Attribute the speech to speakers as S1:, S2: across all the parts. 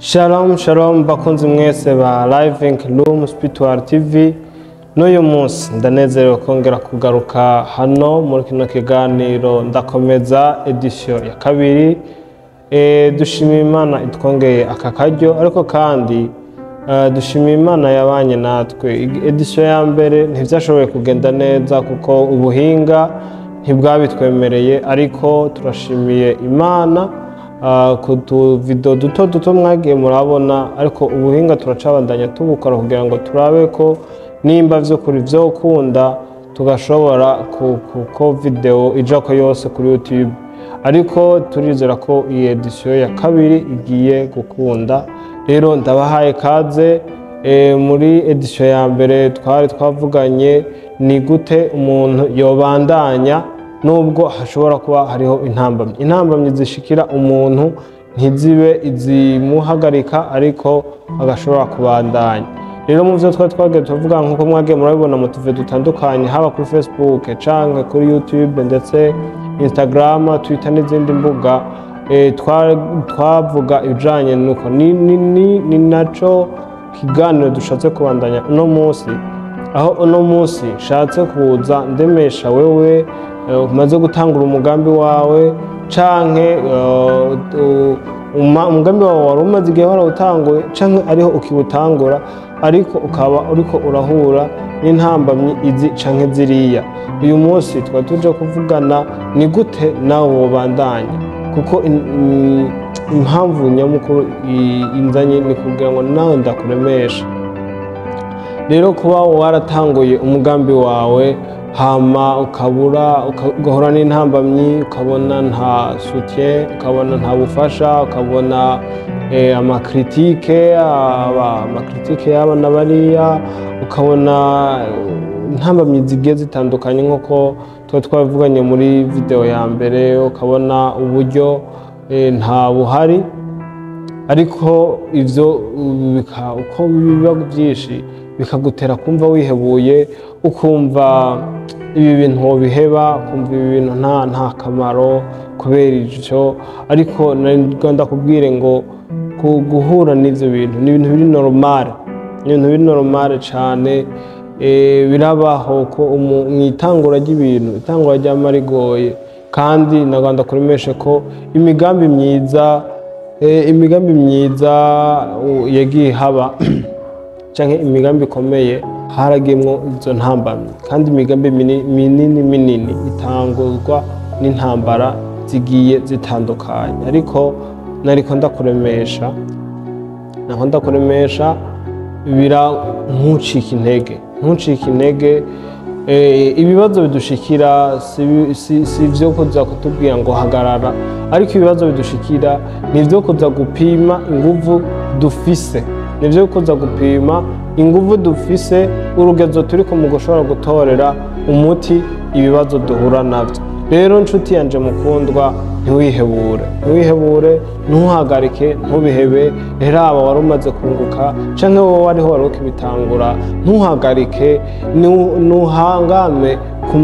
S1: Shalom shalom bakunzi mwese ba Living Room Spiritual TV. N'uyu munsi ndanezerewe kongera kugaruka hano muri kino kiganiro Ndakomeza édition ya kabiri. Dushimiye Imana itwongeye aka karyo, ariko kandi dushimiye Imana yabanye natwe. Édition ya mbere ntivyashoboye kugenda neza kuko ubuhinga ntibwabitwemereye, ariko turashimiye Imana ku tuvideo duto duto mwagiye murabona, ariko ubuhinga turacabandanya tubukora kugira ngo turabe ko nimba vy'ukuri vyokunda tugashobora kuko video ijako yose kuri YouTube. Ariko turizera ko iyi édition ya kabiri igiye gukunda. Rero ndabahaye kaze. Muri édition ya mbere twari twavuganye ni gute umuntu yobandanya nubwo hashobora kuba hariho intambamyi. Intambamyi zishikira umuntu ntizibe izimuhagarika, ariko agashobora kubandanya. Rero mu vyo twari twagiye tuvuga, nkuko mwagiye murabibona mu tuve dutandukanye, haba kuri Facebook canke kuri YouTube ndetse Instagram, Twitter n'izindi mbuga, twavuga ibijanye nuko ni naco kiganiro dushatse kubandanya uno munsi, aho uno munsi nshatse kuza ndemesha wewe umaze gutangura umugambi wawe, canke umugambi wawe wari umaze igihe warawutanguye, canke ariho ukiwutangura, ariko ukaba uriko urahura n'intambamyi izi canke ziriya. Uyu munsi twari tuje kuvugana ni gute nawe wobandanya, kuko impamvu nyamukuru inzanye ni kugira ngo nawe ndakuremeshe. Rero kuba waratanguye umugambi wawe hama ukabura, ugahura n'intambamyi, ukabona nta soutien, ukabona nta bufasha, ukabona amacritiques y'aba na bariya, ukabona intambamyi zigiye zitandukanye nk'uko tuba twabivuganye muri video ya mbere, ukabona uburyo nta buhari, ariko ivyo uko biba byinshi bikagutera kumva wihebuye, ukumva ibi bintu wobiheba, ukumva ibi bintu nta kamaro kubera ico. Ariko ndakubwire ngo guhura n'ivyo bintu ni ibintu biri normal, ni ibintu biri normal cane. Birabaho ko mw'itangura ry'ibintu, itangura ryama rigoye, kandi nagomba kuremesha ko imigambi myiza yagiye haba canke imigambi ikomeye haragiyemwo izo ntambamyi, kandi imigambi minini minini itanguzwa n'intambara zigiye zitandukanye. Ariko nariko ndakuremesha, naho ndakuremesha bira ntucike intege, ntucike intege. Ibibazo bidushikira si ivyo kuza kutubwira ngo hagarara, ariko ibibazo bidushikira ni ivyo kuza gupima inguvu dufise, ni ivyo kuza gupima inguvu dufise, urugezo turiko mu gushobora gutorera umuti ibibazo duhura navyo. Rero nshuti yanje mukundwa, ntiwihebure, ntiwihebure, ntuhagarike, ntubihebe. Rero wari umaze kunguka canke wowe wariho wari ukibitangura, ntuhagarike, ntuhangame ku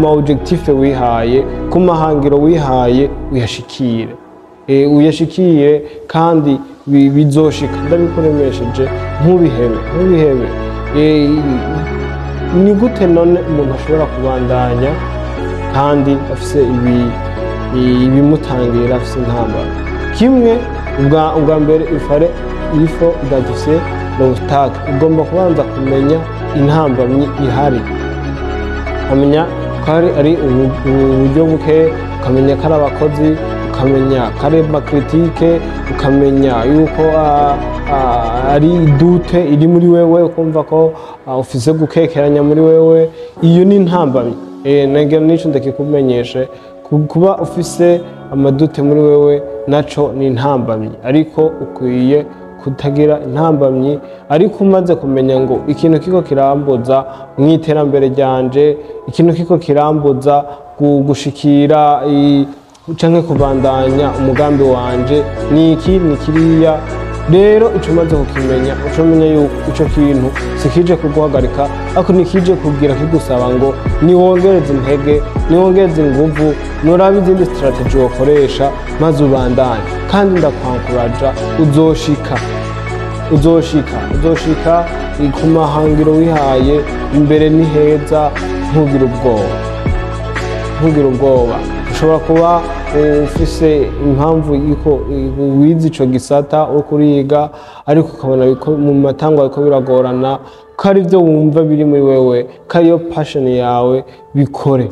S1: ma objectif wihaye, ku mahangiro wihaye, uyashikire. Uyashikire kandi bizoshika, ndabikuremesheje, ntubihebe, ntubihebe. Ni gute none umuntu ashobora kubandanya kandi afise ibimutangira, afise intambara? Kimwe, ubwa mbere il faut identifier l'obstacle. Ugomba kubanza kumenya intambamyi ihari, ukamenya ko ari uburyo buke, ukamenya ko ari abakozi, ukamenya ko ari amacritiques, ukamenya yuko ari doute iri muri wewe, ukumva ko ufise gukekeranya muri wewe. Iyo ni intambamyi. Nagira nico ndakikumenyeshe, kuba ufise amadoutes muri wewe naco ni intambamyi, ariko ukwiye kutagira intambamyi. Ariko umaze kumenya ngo ikintu kiko kirambuza mu iterambere ryanje, ikintu kiko kirambuza gushikira canke kubandanya umugambi wanje ni iki, ni kiriya. Rero ico umaze kukimenya, uco umenya yuko ico kintu sikije kuguhagarika, ariko nikije kugira kigusaba ngo niwongereze intege, niwongereze inguvu, nurabe izindi strategy wokoresha maze ubandanye. Kandi ndakwankuraja, uzoshika, uzoshika, uzoshika ku mahangiro wihaye. Imbere ni heza, ntugire ubwoba, ntugire ubwoba. Ushobora kuba ufise impamvu yuko wize ico gisata uriko uriga, ariko ukabona ko mu matangwa ariko biragorana, ko ari byo wumva biri muri wewe, ko ariyo passion yawe. Bikore,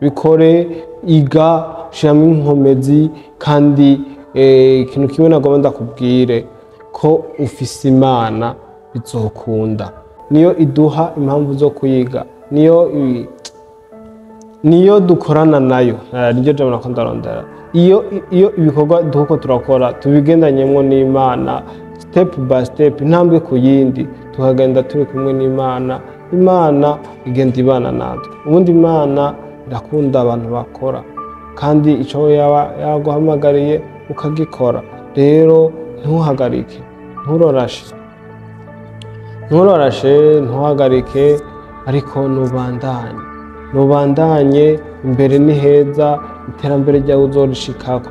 S1: bikore, iga, shiramo inkomezi. Kandi ikintu kimwe nagomba ndakubwire, ko ufise Imana bizokunda. Niyo iduha impamvu zo kuyiga, niyo dukorana nayo. Niryo jambo nako ndarondera. Iyo ibikorwa duko turakora tubigendanyemwo n'Imana, step by step, intambwe ku yindi, tukagenda turi kumwe n'Imana, Imana igenda ibana natwe. Ubundi Imana irakunda abantu bakora, kandi ico yaba yaguhamagariye ukagikora. Rero ntuhagarike, nturorashe, nturorashe, ntuhagarike, ariko nubandanye, nubandanye. Imbere ni heza, iterambere ryawe uzorishikako.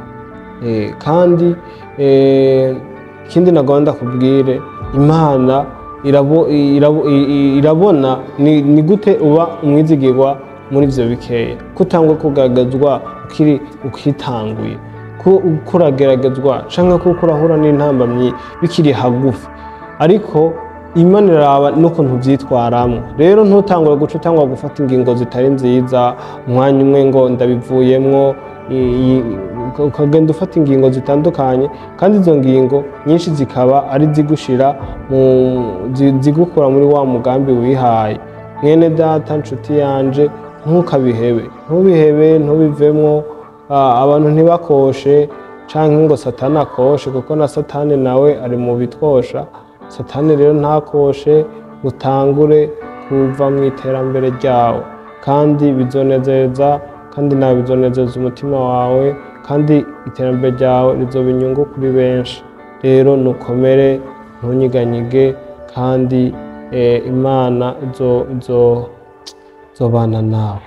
S1: Kandi ikindi nagomba ndakubwire, Imana irabona ni gute uba umwizigirwa muri ivyo bikeya, kutangwa kugaragazwa ukiri ukitanguye, ko kurageragezwa canke ko kurahura n'intambamyi bikiri hagufi, ariko Imana iraba n'ukuntu uvyitwaramwo. Rero ntutangure guca utangura gufata ingingo zitari nziza, umwanya umwe ngo ndabivuyemwo, ukagenda ufata ingingo zitandukanye, kandi izo ngingo nyinshi zikaba ari zigushira mu zigukura muri wa mugambi wihaye. Mwene data, nshuti yanje, ntukabihebe, ntubihebe, ntubivemwo. Abantu ntibakoshe canke ngo Satani akoshe, kuko na Satani nawe ari mu bitwosha. Satani rero ntakoshe, utangure kuva mu iterambere ryawe, kandi bizonezeza, kandi nawe bizonezeza umutima wawe, kandi iterambere ryawe rizoba inyungu kuri benshi. Rero nukomere, ntunyiganyige, kandi Imana izobana nawe.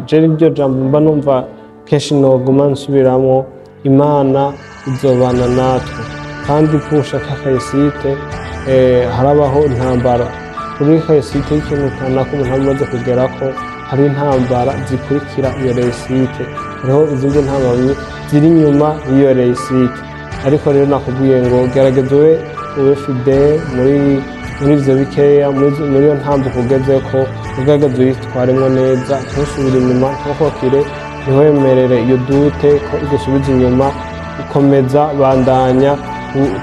S1: Je niryo jambo mba numva kenshi noguma nsubiramo: Imana izobana natwe. Kandi ko ushaka réussite, harabaho intambara kuri réussite y'ikintu kanaka umuntu aba amaze kugerako. Hari intambara zikurikira iyo réussite, hariho izindi ntambamyi ziri inyuma y'iyo réussite. Ariko rero nakubwiye ngo gerageza ube fidèle muri ivyo bikeya, muri iyo ntambuko ugezeko, ugerageze uyitwaremwo neza, ntusubire inyuma, ntukokire, ntiwemerere iyo doute ko igusubiza inyuma. Ukomeza, bandanya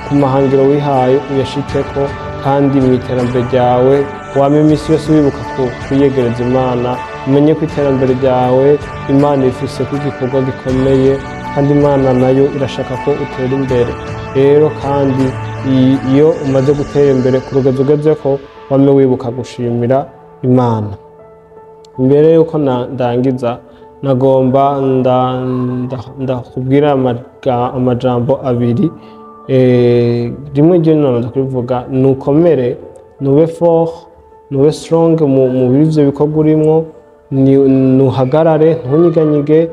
S1: ku mahangiro wihaye, uyashikeko. Kandi mu iterambere ryawe wama iminsi yose wibuka kwiyegereza Imana. Umenye ko iterambere ryawe Imana ifise ko igikorwa gikomeye, kandi Imana nayo irashaka ko utera imbere. Rero kandi iyo umaze gutera imbere ku rugezo ugezeko, wame wibuka gushimira Imana. Mbere yuko ndangiza, nagomba ndakubwira amajambo abiri. Rimwe ryo namaze kurivuga: nukomere, nube fort, nube strong mu ivyo bikorwa urimwo, nuhagarare, ntunyiganyige,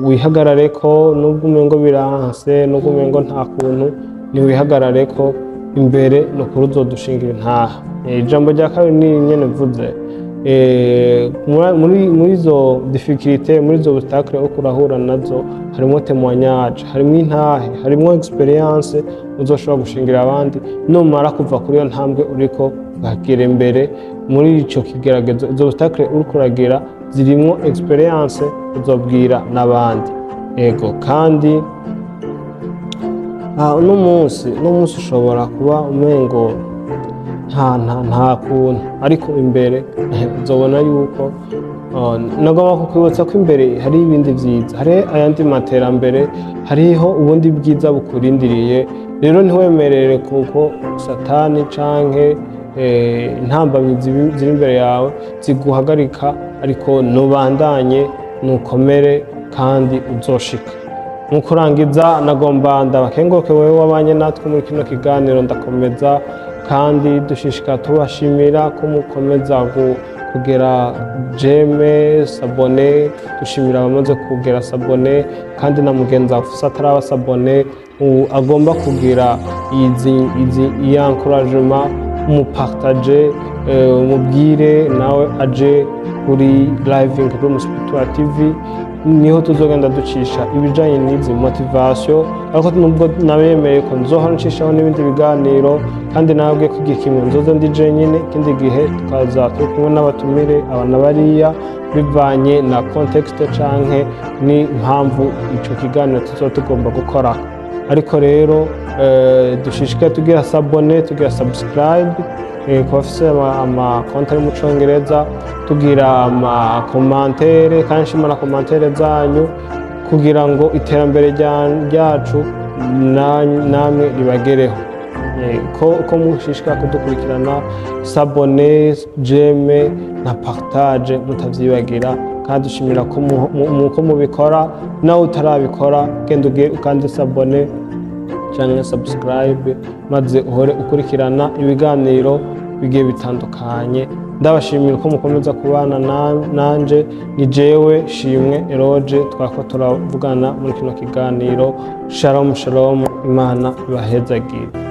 S1: wihagarareko nubwo umengo biranse, nubwo umengo nta kuntu, niwihagarareko. Imbere ni ukuri uzodushingira intaha. Ijambo rya kabiri ni nyene mvuze. Muri izo difficulté, muri izo obstacle uriko urahura nazo, harimo témoignage, harimo intahe, harimo expérience uzoshobora gushingira abandi numara kuva kuri iyo ntambwe uriko ugakira imbere muri ico kigeragezo. Izo obstacle uriko uragira zirimwo expérience uzobwira n'abandi. Ego, kandi uno munsi ushobora kuba umengo nta kuntu, ariko imbere uzobona yuko nagomba kukwibutsa ko imbere hari ibindi vyiza, hari ayandi materambere, hariho ubundi bwiza bukurindiriye. Rero ntiwemerere kuko Satani canke intambamyi ziri imbere yawe ziguhagarika, ariko nubandanye, nukomere, kandi uzoshika. Mu kurangiza, nagomba ndabakenguruke wewe wabanye natwe muri kino kiganiro ndakomeza, kandi dushishikara tubashimira ko mukomeza kugera j'aime, s'abonner. Dushimira abamaze kugera s'abonner, kandi na mugenzi wawe ufise ataraba s'abonner agomba kugira izi iyi encouragement, umupartage, umubwire nawe aje kuri Living Room Spiritual TV. Niho tuzogenda ducisha ibijanye n'izi motivation, ariko nubwo nabemeye ko nzohora ncishaho n'ibindi biganiro, kandi nababwiye ko igihe kimwe nzoza ndi jenyine, ikindi gihe tukaza turi kumwe n'abatumire aba na bariya, bivanye na contexte canke n'impamvu ico kiganiro tuzoba tugomba gukora. Ariko rero dushishikaye tugira s'abonner, tugira subscribe ku bafise amakonti ari mu Congereza, tugira amacommentaires, kandi nshima na commentaires zanyu kugira ngo iterambere ryacu namwe ribagereho. Ko mushishikara kudukurikirana, s'abonner, j'aime na partage mutavyibagira, kandi dushimira ko mubikora. Nawe utarabikora, genda ukande s'abonner cyangwa subscribe, maze uhore ukurikirana ibiganiro bigiye bitandukanye. Ndabashimira ko mukomeza kubana nanje. Ni jewe Shimwe Eroge twako turavugana muri kino kiganiro. Shalom shalom, Imana ibahezagire.